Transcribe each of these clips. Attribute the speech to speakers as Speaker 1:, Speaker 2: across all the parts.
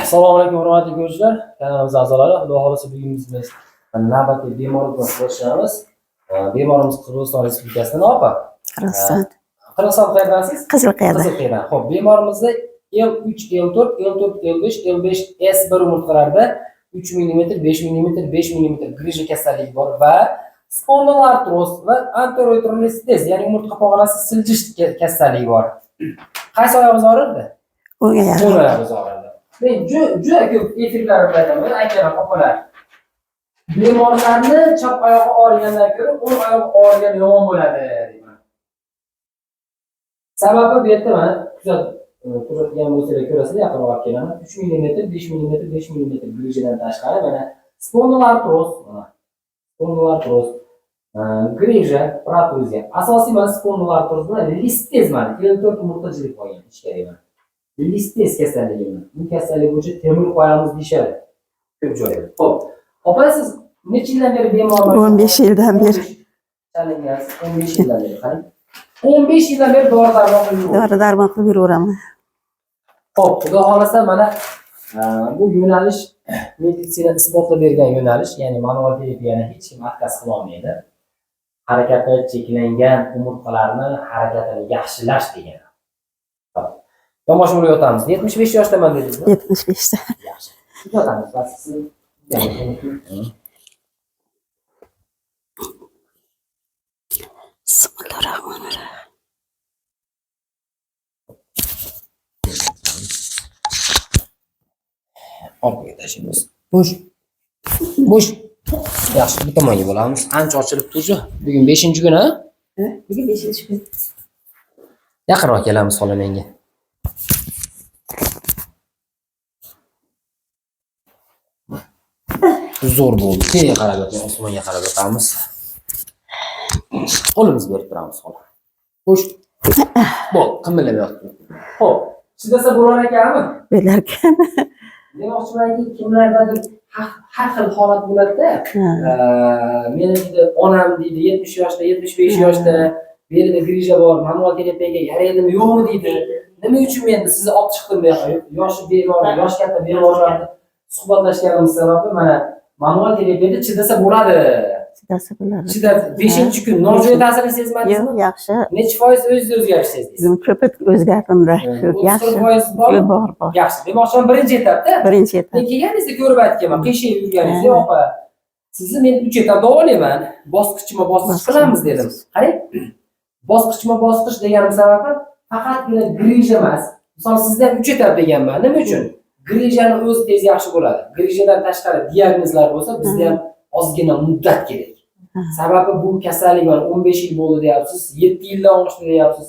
Speaker 1: Assalomu alaykum, hurmatli ko'ruvchilar, kanalimiz a'zolari. Xudo xohlasa, bugun biz navbatdagi bemor bilan suhbatlashamiz. Bemorimiz Qirg'iziston Respublikasidan, opa.
Speaker 2: Qirg'iziston.
Speaker 1: Qirg'iziston qayerdansiz?
Speaker 2: Qizilqiyada.
Speaker 1: Qizilqiyadan. Xo'p, bemorimizda L3, L4, L4, L5, L5, S1 umurtqalarida 3 mm, 5 mm, 5 mm grija kasalligi bor va spondiloartroz va anterotrolistez, ya'ni umurtqa pog'onasi siljish kasalligi bor. Qaysi oyog'ingiz og'rirdi?
Speaker 2: O'ng oyog'i.
Speaker 1: O'ng oyog'ingiz og'rirdi. Men juda ko'p efirlarimda aytaman, aytaman, opalar. Bemorlarni chap oyog'i og'rigandan ko'ra o'ng oyog'i og'rigan yomon bo'ladi deyman. Sababi bu yerda mana kuzatib turadigan bo'lsanglar ko'rasizlar, yaqinroq olib kelaman. 3 mm, 5 mm, 5 mm grijadan tashqari mana spondiloartroz, mana spondiloartroz, grija, protuziya. Asosiy mana spondiloartroz bilan listez, mana L4 umurtqa jilib qolgan ichkari mana. Listez kasalligi mana. Bu kasallik bo'yicha temir qo'yamiz deyishadi ko'p joyda. Xo'p. Opa, siz necha yildan beri bemorlar?
Speaker 2: 15 yildan beri.
Speaker 1: Chalingansiz 15 yildan beri, qarang. 15 yildan beri dori darmon qilib yuribsiz.
Speaker 2: Dori darmon qilib yuraverman.
Speaker 1: Xo'p, xudo xohlasa mana bu yo'nalish meditsina isbotlab bergan yo'nalish, ya'ni manual terapiyani hech kim отказ qila olmaydi. Harakati cheklangan umurtqalarni harakatini yaxshilash degani. Xo'p. Yonbosh bo'lib yotamiz. 75 yoshdaman dedingizmi?
Speaker 2: 75 ta.
Speaker 1: Yaxshi. Yotamiz. Bas, siz
Speaker 2: Bismillahirrohmanirrohim.
Speaker 1: Orqaga tashlaymiz. Bo'sh. Bo'sh. Yaxshi, bu tomonga bo'lamiz. Ancha ochilibdi уже. Bugun 5-kun, ha?
Speaker 2: Bugun 5-kun.
Speaker 1: Yaqinroq kelamiz xola menga. Zo'r bo'ldi. Keyin qarab yoting, osmonga qarab yotamiz. Qo'limizni berib turamiz xola. Bo'sh. Bo'l, qimillab yotdi. Xo'p, chidasa bo'lar ekanmi?
Speaker 2: Bo'larkan.
Speaker 1: Demoqchimanki, kimlardadir har xil holat bo'ladi-da. Meni deydi, onam deydi, 70 yoshda, 75 yoshda, belida grija bor, manual terapiyaga yaraydimi, yo'qmi deydi. Nima uchun men sizni olib chiqdim bu yoqqa? Yoshi bemor, yoshi katta bemorlarni suhbatlashganimiz sababi mana manual terapiyada chidasa bo'ladi.
Speaker 2: Chidasa bo'ladi.
Speaker 1: Chidab 5-kun nojo'ya ta'sirini sezmadingizmi?
Speaker 2: Yo'q, yaxshi.
Speaker 1: Necha foiz o'zingizda o'zgarish sezdingiz?
Speaker 2: Bugun ko'p o'zgardimda. Ko'p yaxshi.
Speaker 1: 30-40% bormi?
Speaker 2: Bor, bor.
Speaker 1: Yaxshi. Demoqchiman, birinchi etapda.
Speaker 2: Birinchi etap.
Speaker 1: Men kelganingizda ko'rib aytganman, qiyshayib yurganingizda, opa. Sizni men 3 etap davolayman. Bosqichma bosqich qilamiz dedim. Qarang, bosqichma bosqich deganim sababi faqatgina grija emas. Misol sizda ham 3 etap deganman. Nima uchun? Grijani o'zi tez yaxshi bo'ladi. Grijadan tashqari diagnozlar bo'lsa, bizda ham ozgina muddat kerak. Sababi bu kasallik mana 15 yil bo'ldi deyapsiz, 7 yildan oshdi deyapsiz.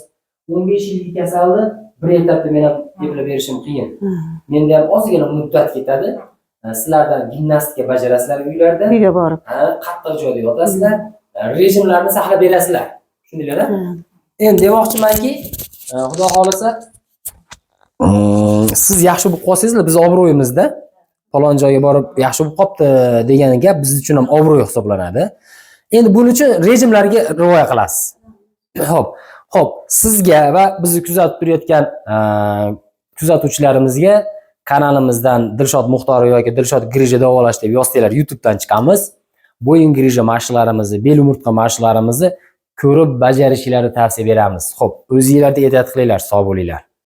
Speaker 1: 15 yillik kasalni bir etapda men ham eplab berishim qiyin. Menda ham ozgina muddat ketadi. Sizlardan gimnastika bajarasizlar uylarda.
Speaker 2: Uyga borib.
Speaker 1: Qattiq joyda yotasizlar, rejimlarni saqlab berasizlar. Tushundinglar-a? Endi demoqchimanki, xudo xohlasa, siz yaxshi bo'lib qolsangizlar, biz obro'yimizda falon joyga borib yaxshi bo'lib qolibdi degan gap biz uchun ham obro' hisoblanadi. Endi buning uchun rejimlarga rioya qilasiz. Xo'p, xo'p, sizga va bizni kuzatib turayotgan kuzatuvchilarimizga kanalimizdan Dilshod Muxtorov yoki Dilshod grija davolash deb yozsanglar, YouTube'dan chiqamiz. Bo'yin grija mashqlarimizni, bel umurtqa mashqlarimizni ko'rib bajarishingizni tavsiya beramiz. Xo'p, o'zingizlarda ehtiyot qilinglar, sog' bo'linglar.